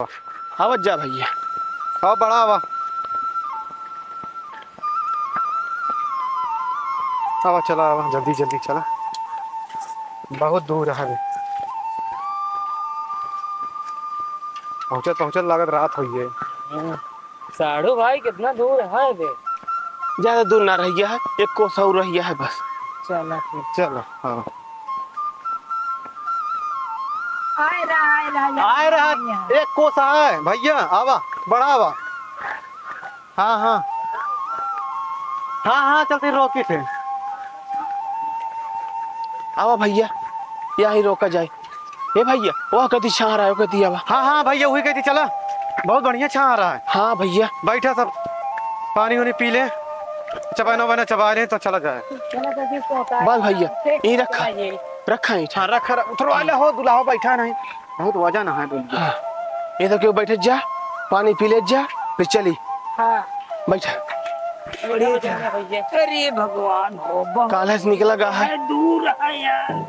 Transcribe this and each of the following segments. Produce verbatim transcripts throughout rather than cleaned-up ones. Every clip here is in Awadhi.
आवत जा भइया। आवा, बड़ा आवा। आवा, चला, आवा, जल्दी, जल्दी चला। बहुत दूर है बे। पहुँचत, पहुँचत लागत रात होइए। साढ़ू भाई, कितना दूर है बे? ज्यादा दूर ना रह गया है, एक कोस और रह गया है बस। चला फिर। चलो, हाँ। आए रहा, आए रहा, आए रहा, आए रहा। एक कोस आए, भइया, आवा, बड़ा आवा। हाँ, हाँ। हाँ, हाँ, चलते रोकी थे। आवा भइया, यहीं रोका जाए। ए भइया, वो कती छाँह रहा है, वो कती आवा। हाँ, हाँ, भइया, वही कती चला। बहुत बढ़िया छाँह रहा है। हाँ भइया। बैठा सब, पानी उनी पी ले, चबाना वाना चबा ले तो चला जाए। बस भइया, यहीं रखा, रखा यहीं। हाँ, रखा, रखा, उतरवा ले हो, दुलाहो बैठा नहीं, बहुत वजन है दुनिया। हाँ, ये तो क्यों बैठे जा, पानी पी ले जा, फिर चली। हाँ। बैठा। अरे भगवान हो, बहुत काल्हे से निकला गा है। दूर है यार।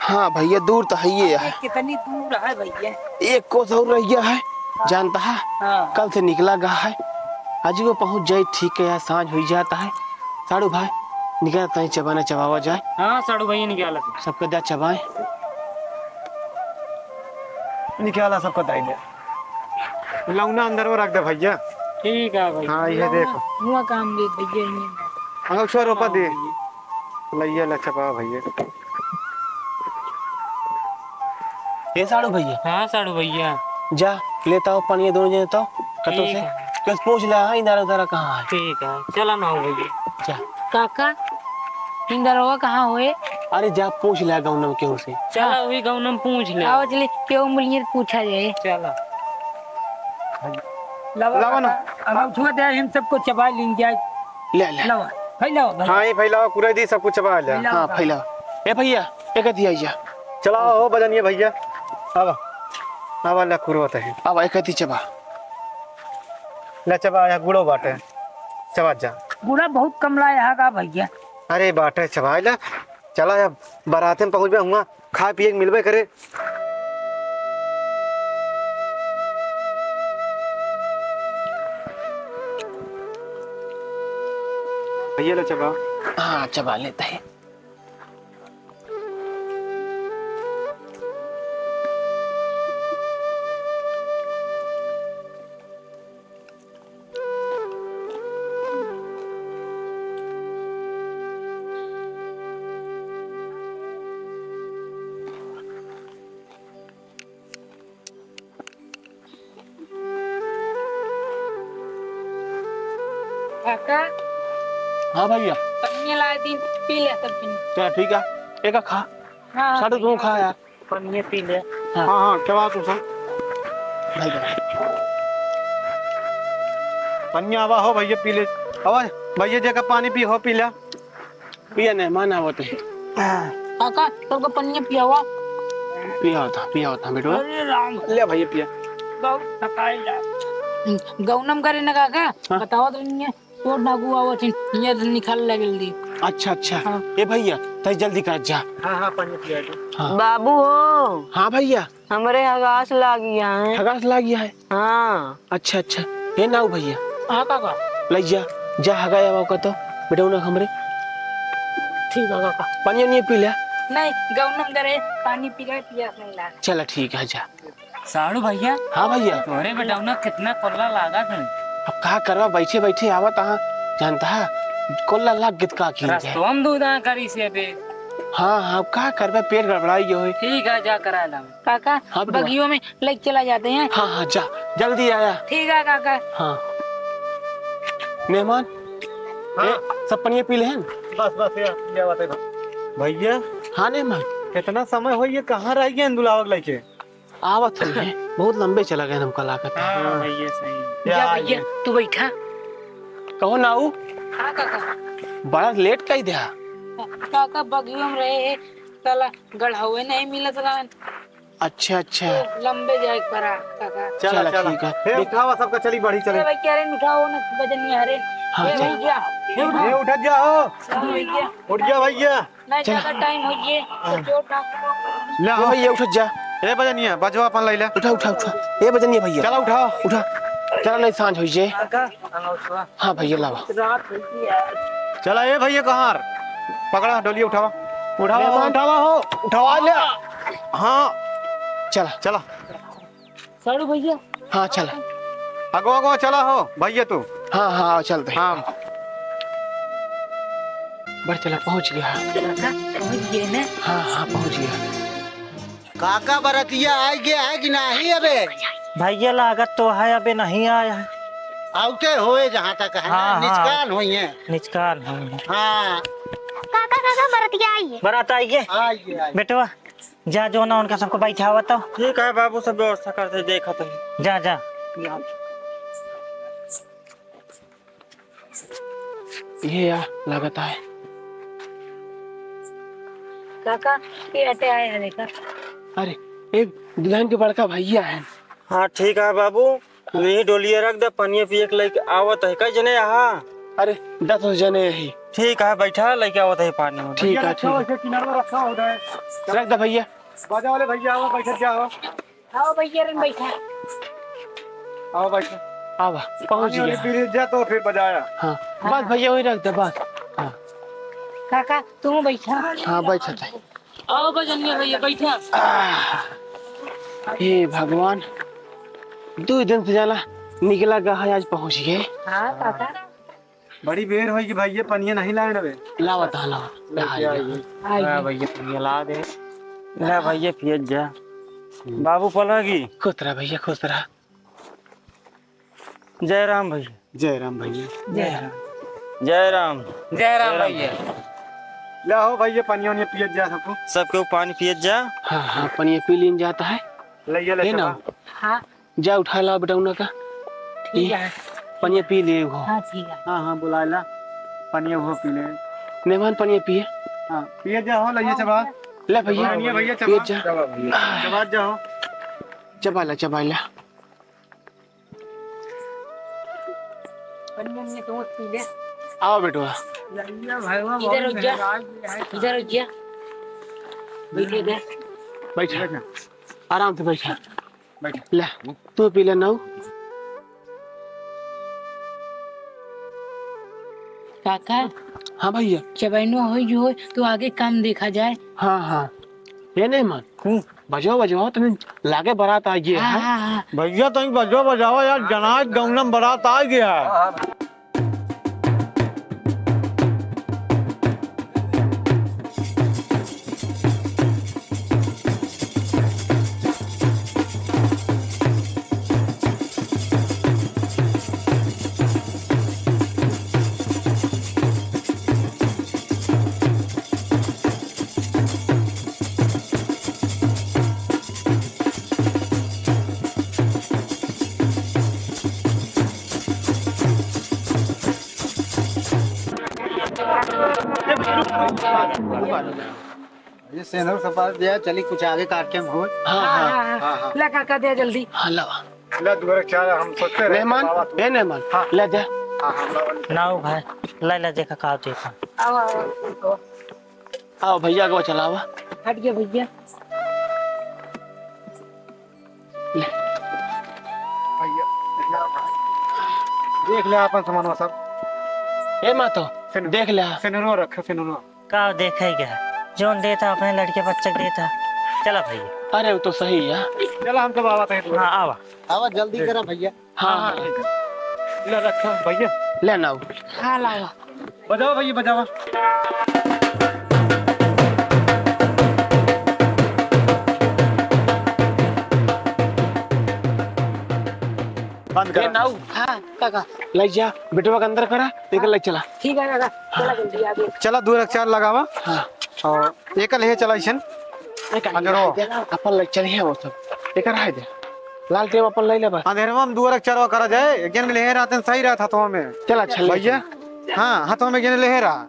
हाँ भइया, दूर तो है ये है। कितनी दूर है भइया? एक कोस और रह गया है, जानता है? हाँ। कल से निकला गा है, आज वो पहुँच जाए, ठीक है यार, साँझ हुई जाता है। साढ़ू भाई, निकल तनी चबाना चबावा जाए। हाँ, साढ़ू भाई, निकाला। सबके दा चबाए। निकाला सबके दाई दे। लौना अंदर वो रख दे भइया। ठीक है भइया। हाँ, ये देखो। हुआ काम दे भइया, ये ना। अंगुछवा रोपा हाँ दे। भइया। लइया ला चबा भइया। ए साढ़ू भइया। हाँ साढ़ू भइया। जा, लेता हो पानी दोनों जने तो। कतो ठीक से। है। कस पूछ ला, हाँ, इनारा उतारा कहाँ है? ठीक है, चला ना हो भइया। जा। काका, इंदरवा कहाँ होए? अरे जा पूछ ले गौनम केहू से। चला, वही गौनम पूछ ले। आओ चली, केहू मिलिए तो पूछा जाए। चला। लावा लावा ना। काका, अब उठवा दे, हम सबको चबा लीन जाए। ले, ले। लावा, फैलावा, भाई। हाँ, ये फैलावा, पूरा दी, सब कुछ चबा ले। फैलावा हाँ, काका। फैलावा। ए भइया, एक दिया जा। चला हो बजनिया भइया। आवा। आवा, ले कुरवत है। आवा, एक दी चबा। ले चबा, या गुड़ो बाटे। चबा जा। गुड़ा बहुत कम लाया है का भइया? अरे बाटे चबाइला, चला अब बाराते में पहुँचबे हुआ, खाए पिए के मिलबे करे। भइया ले चबा। हाँ, चबा लेते हैं। काका। हाँ भइया। पनिया ला दी, पी ले सब पनिया। चल ठीक है, एक खा। हाँ, साढ़ू तू खा यार। पनिया पी ले। हाँ। हाँ, हाँ, चबा तू सब। भाई, भाई। पनिया आवा हो भइया, पी ले। आवा, भइया, जेका पानी पी हो, पी ले। पिया नहीं, मन आवत है। काका, सबको पनिया पियावा। पिया होता, पिया होता, बेटवा। अरे राम। ले भइया, पिया। बहुत थकाई जा। गौनम करे ना काका, हाँ। बतावा तो नहीं है। तो डाकू आवत है, ये तो निकाल ले जल्दी। अच्छा, अच्छा। हाँ। ए भइया, तै जल्दी कर जा। हाँ, हाँ, पनिया पिया दे। हाँ। बाबू हो। हाँ भइया। हमरे हगास लाग गया है। हगास लाग गया है? हाँ। अच्छा, अच्छा। हे नाऊ भइया। हाँ काका। लइ जा, जा हगाय आवा का तो, बेटौना हमरे। ठीक है काका। पानी वानी पी ले। नहीं, गौनम करे, पानी पी ले, पियास नहीं लाग। चला ठीक है, जा। साढ़ू भइया। हाँ भइया। तोरे बेटौना कितना कोल्ला लागा था। अब का करबा, बैठे बैठे आवत हाँ, जानता है, कोल्ला लाग गत का की जाए। रस्तवा में दूध आ करी से बे। हाँ, हाँ, अब का करबा, पेट गड़बड़ाई गयो है। ठीक है, जा करा ला। काका, हाँ, बेटवा। बगियो में लेके चला जाते हैं। हाँ, हाँ, जा, जल्दी आया। ठीक है, काका। हाँ। मेहमान, हाँ। ए, सब पनिया पी लेहन? बस, बस, ये, ये बात है। भइया। हाँ, मेहमान। कितना समय हो, ये कहाँ रह गए दुलावक लेके? आवत है, बहुत लंबे चला गए हमका लागत है। हाँ, भइया, सही। जा या, भइया, ये। तू बैठा। कहो नाऊ। हाँ, काका। बड़ा लेट कई दिया। काका, बगियो में रहे हैं, साला गढ़ावे नहीं मिलत रहन। अच्छा, अच्छा। तो लंबे जाए के पड़ा, काका। चला, चला, चला। ठीक है। हे, देख उठावा सबका, चली बढ़ी चले। अरे भाई, क्या रे, उठाओ ना, वजन नहीं हरे। हाँ, ए, चल। भैया, हे उठा। हे उठत जा हो। हाँ, भैया। उठ जा भैया। नहीं, चला। ज्यादा टाइम हो गया, तो चोट ना। ले ए आओ। भैया, उठत जा। ए बजनिया, बजवा अपन लैला। उठा, उठा, उठा। ए बजनिया भैया। चला उठाओ। उठा। चला नहीं सांझ होई जे। हाँ भैया लावा। चला ए भैया कहाँ? पकड़ा डोलिया उठावा। उठावा, मेहमान। उठावा हो। उठावा ले। हाँ। चला। चला। साड़ू भैया। हाँ चला। अगो अगो चला हो भैया तू। हाँ हाँ चलते हैं। हाँ। बढ़ चला पहुँच गया। काका, पहुँच गए ना? हाँ हाँ पहुँच गया। काका बरतिया आइ गया है कि नाही अबे? भैया लागत तो है अबे नहीं आया है। आउते होए जहाँ तक है ना, हाँ, हाँ। निचकान होइहैं। निचकान होइहैं। हाँ। काका, काका बरतिया आइ है। बरात आइ है? आइ है, आइ है। बेटवा, जा जो ना उनका सबको बैठावा तो। ठीक है बाबू, सब व्यवस्था करते देखत है। जा, जा। ये या लागत है। काका, ये अटे आए हैं, देखा। अरे, एक दुल्हन के बड़का भैया है। हाँ, ठीक है बाबू, यही डोलिया रख दे, पनिया पिए के लइके आवत है। कई जने यहाँ? अरे, दस जने यही। ठीक है, बैठा, लइके आवत है पानी। ठीक है, ठीक है। रख दे भैया। बाजा वाले भैया, आओ, बैठ जाओ। आओ भैया, रन बैठा। आओ बैठा। आवा, पहुँच पानी वानी गया। पी जा तो फिर बजाया। हाँ, हाँ। बस भैया वही रख दे, बस। हाँ। काका, तू बैठा। हाँ, बैठा था। आओ बजनिया भैया, बैठा। आह, हे भगवान, दो दिन से जाना निकला गा है, आज पहुँच गए। हाँ, काका। बड़ी बेर होई कि भैया पनिया नहीं लाए रहे। लावा ता, लावा। लेके आई। हाँ भैया, पनिया ला दे। ले भैया, पियत जा। बाबू पलगी। खुश रहा भैया, खुश रहा। जय राम भैया। जय राम भैया। जय राम। जय राम। जय राम भैया। ले हो भैया, पनिया उनिया पियत जा सबको। सबके पानी पियत जा। हाँ, हाँ, पनिया पी लीन जाता है। ले ये ले हे ना। चला। हाँ। जा उठा ला बेटा उन्हें का। ठीक है। पनिया पी ले हो। हाँ, ठीक है। हाँ, हाँ, बुला ला। पनिया वो पी ले। मेहमान पनिया पिए। हाँ, पिए जा हो, लइए चबा। ले भैया। पनिया भैया पिए चबा। जा। चबा भैया। चबा जा हो। चबा ला, चबा ला। पनिया में तो पी ले। आओ बेटवा। लइया भैया इधर बहुत रुक जा। मेहराज भी है। इधर रुक जा। बैठे दे। बैठा। आराम से बैठा। बैठ। ले, तू पी ले नाऊ। काका। हाँ भैया। चबैनो होई जो होई, तो आगे काम देखा जाए। हाँ, हाँ। ये नहीं मान। हम्म। बजाओ, बजाओ, तनी लागे बारात आ गया हाँ, है। हाँ, हाँ। भैया, तनी बजाओ, बजाओ यार, जनाज गौना में बारात आ गया है। हाँ, हाँ। ये सेंधव सपाट दिया, चली कुछ आगे काट के हम हो। हाँ, हाँ, हाँ। हाँ, हाँ। ला काका दे जल्दी। हाँ, लावा। ला दुआरे चार हम सोचते रहे, मेहमान, बाबा तू। ए मेहमान, हाँ। ले दे। हाँ, हाँ, लावा। नाऊ भाई, ले ले देखा का देखा। आओ, आओ। आओ भैया, अगवा चलावा। हट गया भैया। ले। भैया, देख ले आपन सामानवा सब। ए मातो, सेनु-, देख ले। सेनुरवा रखे, सेनुरवा। का देखे गया? जौन देता अपने लड़के बच्चे के देता। चला भैया। अरे, वो तो सही है। चला, हम तो बाबा तक हाँ, आवा। आवा, जल्दी करा भैया। हाँ, हाँ। ले रखा भैया। ले ना। हाँ, लावा। बजावा भैया, बजावा। बंद ये करा। नाऊ। हाँ, काका। ले जा, बेटवा के अंदर करा, लेकर ले चला। ठीक है, काका। चला जल्दी आगे। चला, दो रख चार लगावा। हाँ। और एक ले चला इसन। एक अंजरो। अपन ले चलिए वो सब। एक रह दे। लाल टेम अपन ले ले बस। अंधेरवा में दुआर के चरवा करा जाए, एक जन लेहे रहते सही रहत हथवा में। चल अच्छा, ले भैया। चल। हाँ, हथवा में एक जन लेहे रहा।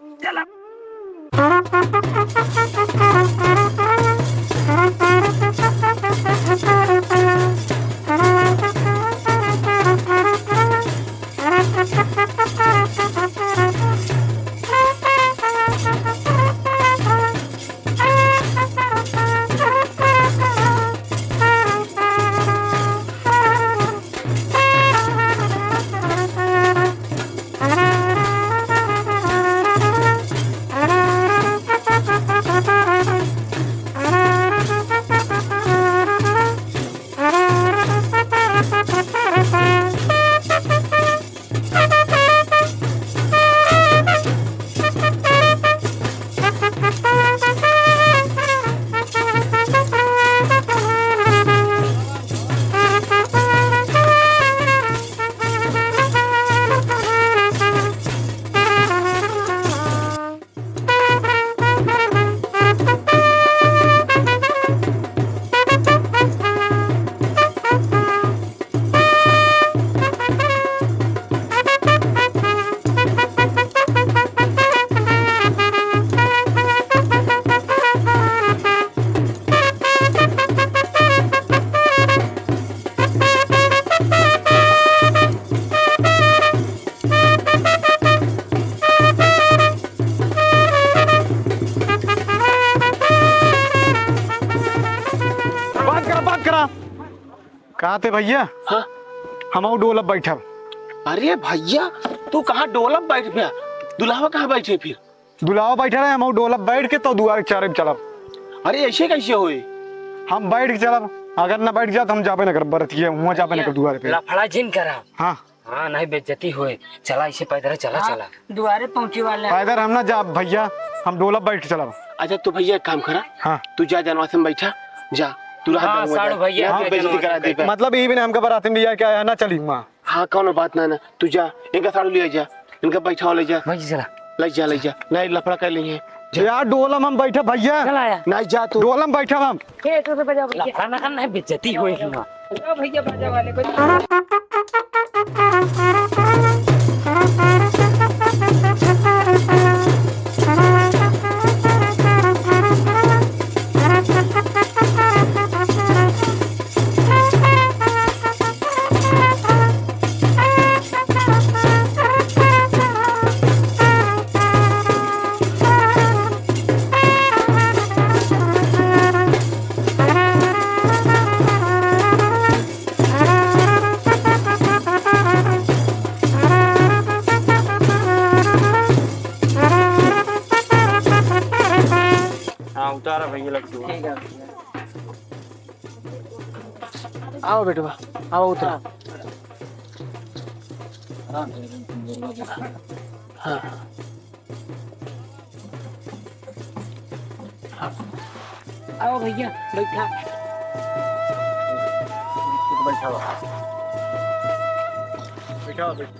ते भइया, हाँ? हमहू डोलब बैठब। अरे भइया, तू कहाँ डोलब बैठ गया? दुल्हवा कहाँ बैठे फिर? दुल्हवा बैठा रहे, हमहू डोलब बैठ के तो दुआरे चारे चलब। अरे ऐसे कैसे होए? हम बैठ के चलब, अगर ना बैठ जात हम जाबे ना करब बरतिया, हुआँ जाबे ना करब दुआरे पे। लफड़ा जिन करा। हाँ। हाँ, नहीं बेइज्जती होए। चला इसे पैदल चला, हाँ, चला। दुआरे पहुँचे वाला है। पैदल हम ना जाब भइया, हम डोलब बैठ के चलब। अच्छा तू भइया एक काम करा, हाँ। तू जा जनवासे में बैठा, जा। तू रहा हाँ, दरवाजा। साढ़ू भइया, हाँ, जा बेइज्जती जनवासे करा में दे बैठा। मतलब ई भी ना हमका बराती में लिया के आया, ना चली हुआँ। हाँ, कौनो बात ना, ना। तू जा, इनका साढ़ू ले जा, इनका बैठा ले जा। भइया चला। ले जा, ले जा। नहीं लफड़ा कर ली है। जा। यार डोलब हम बैठा भइया। चला यार। नहीं जा तू। डोलब बैठा हम। ए, तो से बजा भइया। लफड़ा ना करना है, बेइज्जती होए हुआँ। बजाओ भइया, बाजा वाले बजाओ। हाँ, उतारा भइया लड्डू। ठीक है। आओ बेटवा, आओ उतरा। हाँ। आओ भइया, बैठा। बैठा हुआ। बैठा हुआ, बैठा।